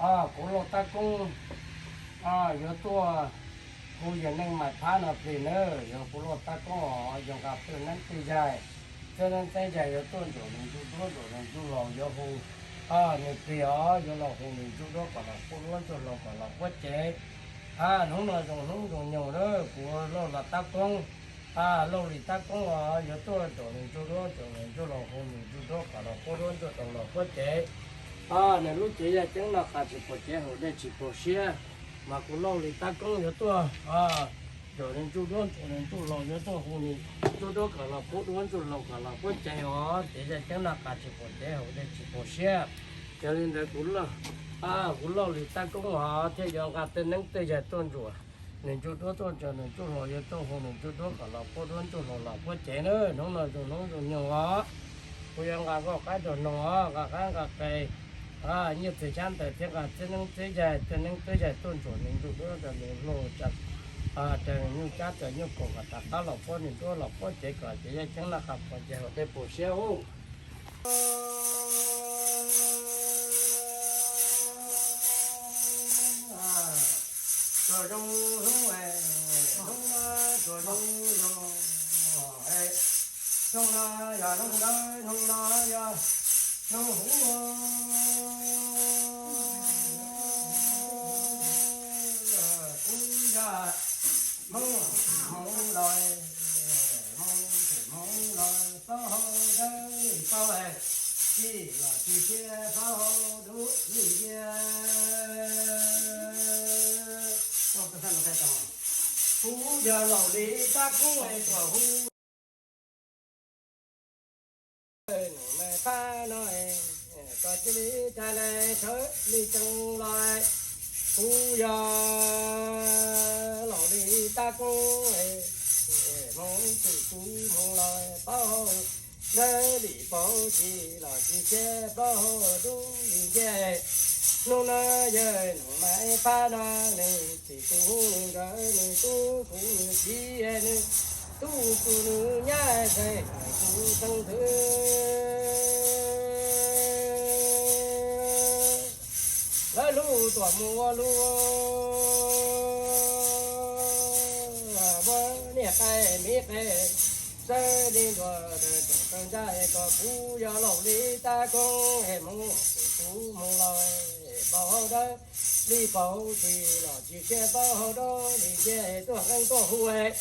Kuv Lauj Tab Koob yuav tuaj hu yawg Neej Maiv Phab no plig nawb. Yog kuv Lauj Tab Koob os, yog nqa tej neeb tej yaig, tej neeb tej yaig yuav tuaj ntsuam nws ntsuj duab ntsuam nws ntsuj laus yuav hu nws plig os, yuav los hu nws ntsuj duab kom los puab duab, ntsuj laus kom los puab cev. Hnub no zoo hnub zoo nyoog nawb, kuv Lauj Lis Tab Koob, Lauj Lis Tab Koob os, yuav tuaj ntsuam nws ntsuj duab ntsuam nws ntsuj laus, hu nws ntsuj duab kom los puab duab, ntsuj laus los puab cev. Nws lub cev yaj ceeb no qas tsis pom cev, haus dej tsis pom siab, mas kuv Lauj Lis Tab Koob yuav tuaj ntsuam nws ntsuj duab ntsuam nws ntsuj laus, yuav tuaj hu nws ntsuj duab kom los puab duab, ntsuj laus kom los puab cev os. Cev yaj ceeb no qas tsis pom cev, haus dej tsis pom siab. Yog li ntawd kuv, kuv Lauj Lis Tab Koob os thiaj yuav nqa tej neeb tej yaig tuaj ntsuam nws ntsuj duab, tuaj ntsuam nws ntsuj laus, yuav tuaj hu nws ntsuj duab kom los puab duab, ntsuj laus los puab cev nawb. Hnub no zoo hnub zoo nyoog os, kuv yuav nqa nkauj qaib nrog noog os, nqa qaib nqa qe, nyiaj txiag xyab ntawv thiab nqa tej neeb tej yaig, tej neeb tej yaig tuaj ntsuam nws ntsuj duab rau nws hluas, raws nyuj cab raws nyuj kaum kom rov qab los puab nws duab los puab cev, kom cev yaj ceeb no qas pom cev, haus dej pom siab os. Tsuas zoo hnub, hnub no tsuas zoo zoo, hnub no yog hnub dawb, hnub no yog hnub huv, kuv yog Hmoob, Hmoob los, Hmoob, Hmoob los paub hau dawb li paub, tsis los tsis thiab paub hau dub li nciab. Kuv yog Lauj Lis Tab Koob tuaj hu nws Maiv Phab no, koj cia li tsa lais sawv li tsees los. Kuv yog Lauj Lis Tab Koob, hmoov twm kuv hmoov los paub hau dawb li paub, tsis los tsis thiab paub hau dub li nciab. Hnub no yawg Neej Maiv Phab no nws txim kuv nws nkawd, nws tub kuv nws txiv, nws tub kuv nws nyab, kuv xeeb ntxwv. Lawv lub tuam mus ua lub, muab niag qaib miv qe sawv li ntuas tsoom taw ntsa, kom kuv yog Lauj Lis Tab Koob, hmoov twm kuv hmoov los paub hau dawb li paub, tsis los tsis thiab paub hau dub li nciab. Tuaj nqeeb tuaj hu, nws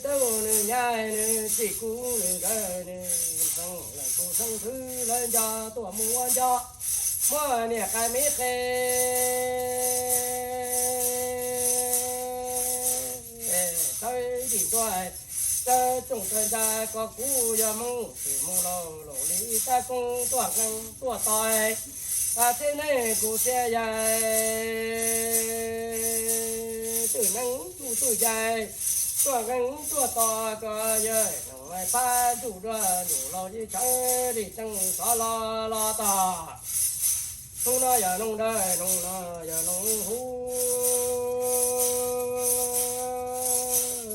tub nws nyab, nws txim kuv nws nkawd, nws xeeb leej kuv xeeb ntxwv, lawv nco tuam mus ua nco, muab niag qaib miv qe sawv li ntuas tsoom taw ntsa, kom kuv yog Hmoob twm hmoov laus, Lauj Lis Tab Koob tuaj nqeeb tuaj tos. Txij neej kuv txiv yaig, twm neeb kuv twm yaig, tuaj nqeeb tuaj tos, kom yawg Neej Maiv Phab ntsuj duab ntsuj laus, sawv li tsees xov los los tog. Hnub no yog hnub dawb, hnub no yog hnub huv,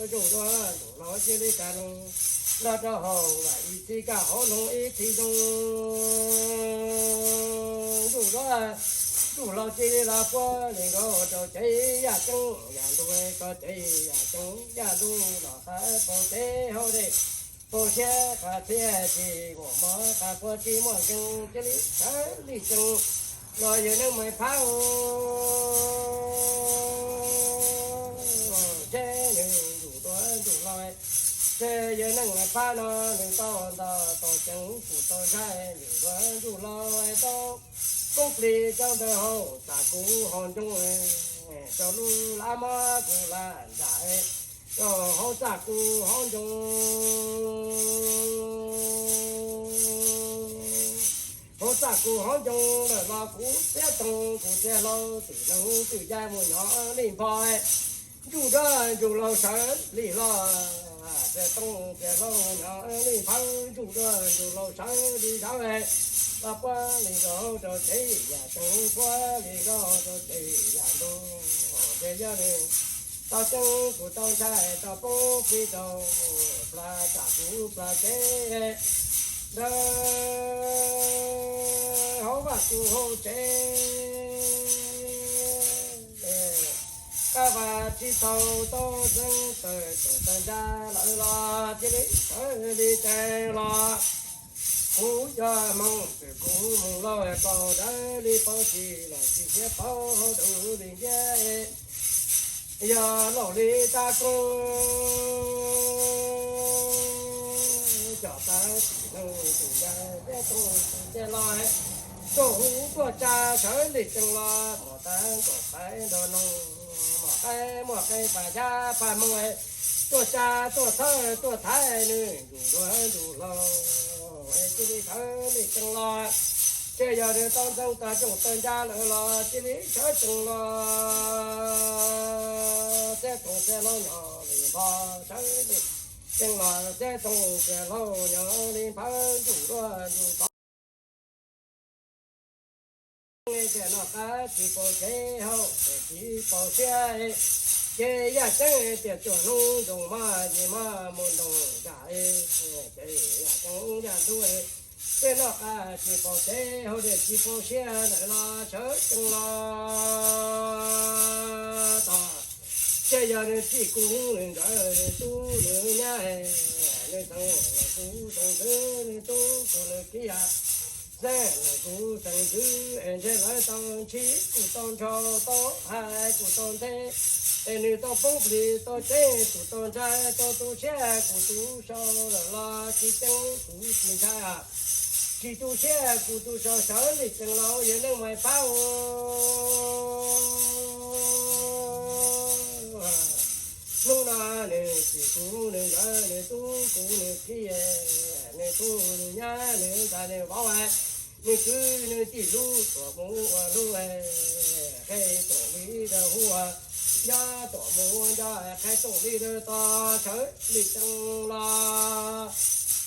ntsuj duab ntsuj laus cia li kaj loog los rau hauv vaj, ib txhij kaj hauv loog ib txhij zoo. Ntsuj duab ntsuj laus cia li los puab li nkaus rau cev yaj ceeb yaj ntug, koj cev yaj ceeb yaj ntug los qab paus teb hauv dej, paus siab qab txiaj tsis muaj mov, qab puab tsis muaj nkeeg, cia li sawv li tsees los yawg Neej Maiv Phab. Ces nws ntsuj duab ntsuj laus, ces yawg Neej Maiv Phab no nws tau nto tau ceev, kuv tau ntshai, ntsuj duab ntsuj laus tau poob plig rau ntawm hauv txaj kuv hauv ncoo, rau lub laj mab kuv laj nram, rau hauv txaj kuv hauv ncoo. Hauv txaj kuv hauv ncoo lawm los kuv txiav toog kuv txiav hlau, twm neeb twm yaig mus nyob li nphav. Ntsuj duab ntsuj laus sawv li los, txiav toog txiav hlau nyob li nphav. Ntsuj duab ntsuj laus sawv li sawv, los puab li nkaus rau cev yaj ceeb, puab li nkaus rau cev yaj ntug. Ces yog nws tau ceev kuv tau ntshai, tau poob plig rau plag txaj kuv plag tsev, ntawm hauv vaj kuv hauv tsev. Tau tau txeeb tawg tsoom tawg ntsa lawm los cia li sawv li tsees los. Kuv yog Hmoob txwm kuv Hmoob lauj, tau dawb li paub tsis los tsis thiab paub hauv dub li ntiab. Yog laus li tab koog, cov tawv tsis neeg tus yawg thiab tug tus ncej los, tuaj hu tuaj tsa sawv li tsees los, mos tawv nkaus tawv nrog noog, mos qaib muaj qe pas yab pas moog, tuaj tsa tuaj thawj tuaj thaiv nws ntuj duav ntuj hlau, cia li sawv li tsees los. Ces yog nws tau ntxeev tag tsoom tawg ntsa lawm los cia li sawv tsees los. Txeb toog txeb hlau nyob li npog sawv li tsees los, txeb toog txeb hlau nyob li nphawv ntuj duav ntuj tod. Ces noj qab tsis paub tsev, haus ces tsis paub siab, ces yaj ceeb tias tsuag hnub ntoos maj yim maj mus ntoos zam, ces yaj ceeb yaj ntub, ces noj qab tsis paub tsev, haus ces tsis paub siab lawm los sawv tsees los tod. Ces yog nws txij kuv nws nkawd nws tub nws nyab, nws xeem los kuv xeem ntxwv, nws tub kuv nws kiv yam xeem los kuv xeem ntxwv, es ntshe lawv tau ntsib kuv tau ntshaus tau hais kuv tau nthe, es nws tau poob plig tau tseeb kuv tau ntshai tau tu siab kuv tu sau lawm los tsis ceeb kuv tsis ntshai, tsis tu siab kuv tu sau sawv li tsees los yog neeg mais pab. Hnub no nws txij kuv nws nkawd nws tub kuv nws kiv, nws tub nws nyab nws ntxhais nws vauv, nws kwv nws tij hlub tuam mus ua hlub, qhe tuam li rau hu, nyob tuam mus ua nco, qhe tuam li rau tod sawv li tsees los.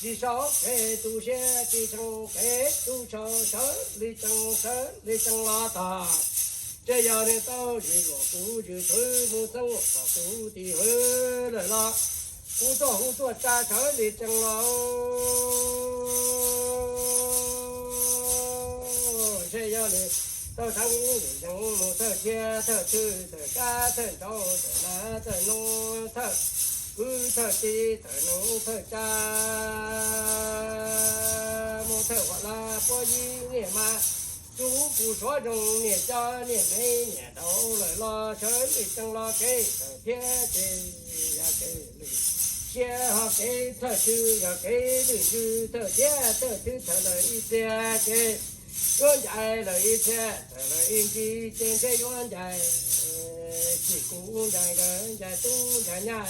Tsis sau qe tu siab tsis sau qe tu sau sawv li tsees sawv li tsees los tod. Ces yog nws tau zis luam kuv zis txwv mus xeeb kom kuv tim hwv lawm los kuv tuaj hu tuaj tsa sawv li tsees los. Ntshe yog nws tau sawv li tsees mus thawj thiab thawj txwv thawj kab thawj ntsauv thawj nas thawj noog thawj kwv thawj tij thawj neeb thawj tsa mus thawj huam laj puab yib niam mas tub kuv suav zoo niam coj niam me niam daug lawm los sawv li tsees los kev thawj thiab ces yog kev lwm siab ho kev thawj txwv yog kev lwm ntsws thawj thiab thawj txwv thawj lawm ib txhia ces yuav ncaim lawm ib txhia thawj lawm ib ntsis ces ntshe yuav ncaim txij kuv ncaim nkawd ncaim tub ncaim nyab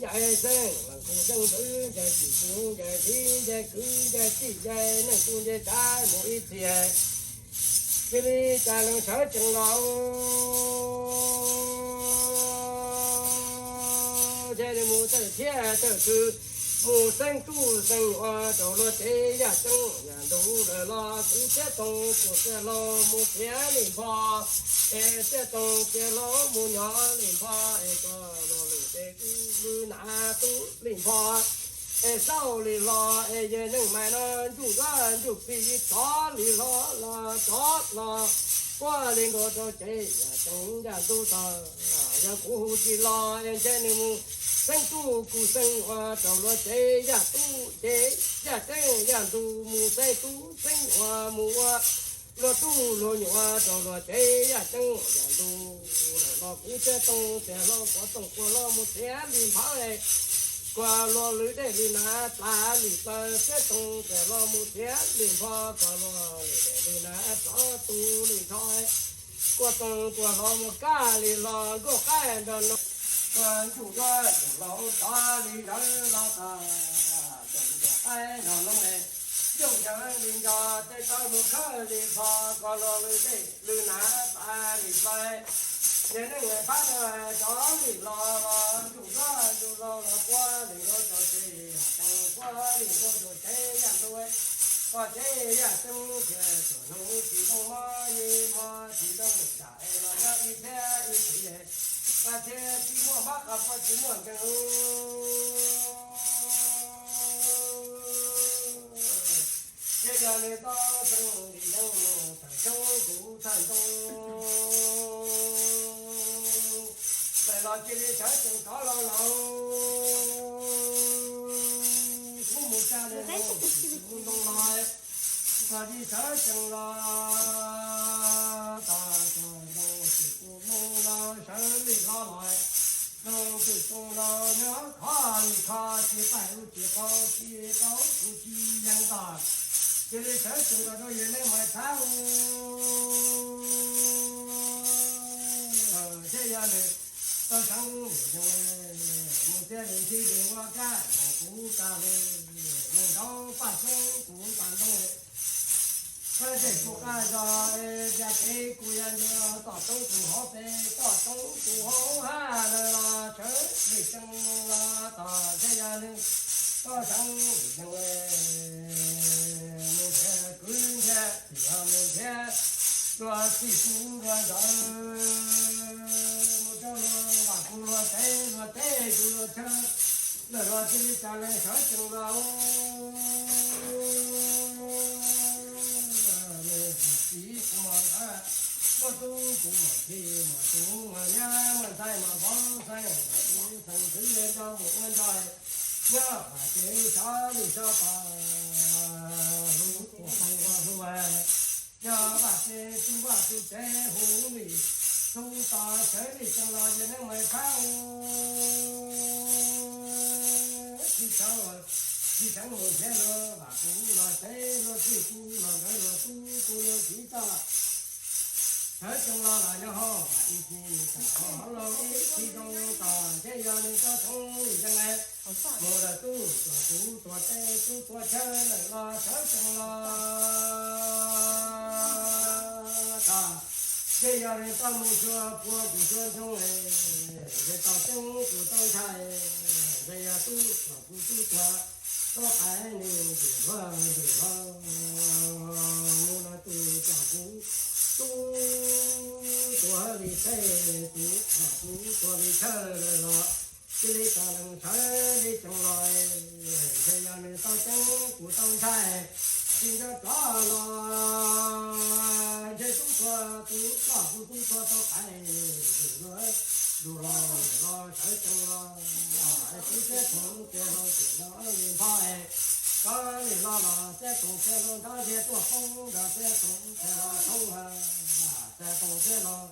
ncaim xeeb los kuv xeeb ntxwv ncaim txij kuv ncaim txiv ncaim kwv ncaim tij ncaim neej kuv ncaim tsav mus ib txhia cia li cas lees sawv tsees los. Ces nws mus thawj thiab thawj txwv mus xeeb tub xeeb nyuam rau luag tsev yaj ceeb yaj ntug lawm los kuv txiab toog kuv txiab hlau mus txiav li npho es txiab toog txiav hlau mus nyob li npho es koj luag lwm tes kuv lwm nas tub li npho es xauj li hlo es yawg neeg mais no ntsuj duab ntsuj plig tsov li hlo los tsov los puab li nkaus rau tsev yaj ceeb yaj ntug tod. Yog kuv hu tsis los es ntshe nws mus xeeb tub kuv xeeb nyuam rau luag tsev yaj tub ces yaj ceeb yaj ntug mus xeeb tub xeeb nyuam mus ua luag tub luag nyuam rau luag tsev yaj ceeb yaj ntug lawm los kuv txiab toog txiav hlau kuav toog kuav hlau mus txiav li npho kuas luag lwm dej lwm nas plav li plaws txiab toog txiav hlau mus txiav li npho kuas luag lwm dej lwm nas plav tu li nrho kuas toog kuas hlau mus kaj li los nkuaj qaib nrog no kuas ntsuj duab ntsuj hlau tod li lawv los tag ntsuj nkuaj qaib nrog no yooj yawg li nco tej tawb mus khawb li npho kuas luag lwm dej lwm nas plav li plaws yawg neeg pab nrog tod li los los ntsuj duab ntsuj hlau los puab li nkaus rau tsev yaj ceeb puab li nkaus rau tsev yaj ntug kuas tsev yaj ceeb ces tsuag hnub tsis zoo mob yig mob tsis zoo zam es los nyob ib txhiab ib txhis es txhiab tsis muaj mob qab puab tsis muaj nkeeg ces yog nws tau xeeb li yeeb mus thawm xyoob kuv thawm ntoo lawm los Cia li sawv tsees rov los los, kuv mus tsa li mus ntoo los, txog li sawv tsees los, txog txog ntoo tsis tu moo los sawv li hlo los, ntoo tsis tu los nyob kho li kho tsis paib lub tsis qau tsis qau kuv tsis yees tod. Cia li sawv tsees los rau yawg Neej Maiv Thab thiab yog nws tau seev lub yees mus thiab nws thiaj li ua kab ntaus kuv tas li, nws ntaus paj xyoob kuv tas ntoo li. Koj tej kuv qaj zog, cas kev kuv yog ntua tom roob kuv hauv pes, tom roob kuv hauv hab lawm los sawv li tsees los tod thiab yog nws tau seev lub yees mus thiab kwv thiab txiv mus thiab luag txij kuv luag ntawd mus rau luag vam kuv luag teb luag teb kuv luag chaw lawm los cia li tas li sawv tsees los. Nws txiv kuv mos ntawd, muaj tub kuv mos khi mos tub mos nyab mos ntxhais mos vauv xeeb, kuv xeem xwb nco mus ua nco nyob vam kev sov li sov tod, hlub kuv hlub hlub, yog vam kev tu vaj tu tsev hu li hu tod sawv li tsees los yawg Neej Maiv Thab, tsis txhob, tsis txhob mus thiab luag vam kuv luag teb luag txij kuv luag nkawd luag tub kuv luag txiv toj. Sawv tsees los los nyob hauv ib txhis tau hauv hauv los ib txhis zoo tod thiab yog nws tau txhoov li tsees mus lawm tub tuag kuv tuag teb tub tuag chaw lawm los sawv tsees los tod thiab yog nws tau mus xyuas puag kuv xyuas ntsoog nws tau ceeb kuv tau ntshai, ntshe yog tub tuag kuv tub tuag tau qaiv nws ntws luag ntws luag mus lawm tub tuag kuv tub tuag li teb tub tuag kuv tuag li chaw lawm los cia li tas lees sawv li tsees los, ntshe yog nws tau ceeb kuv tau ntshai, tsis nco rov los ntshe tub tuag tub tuag kuv tub tuag tau qaiv nws ntws luag ntws luag los sawv tsees los, kuv teb toom ces los tiam los li npho, koj li los los teb toom ces los nrov ntiag tuaj poob nrog teb toom ces los thoob, teb toom ces los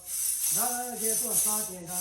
nrov ntiag tuaj txog ces nrog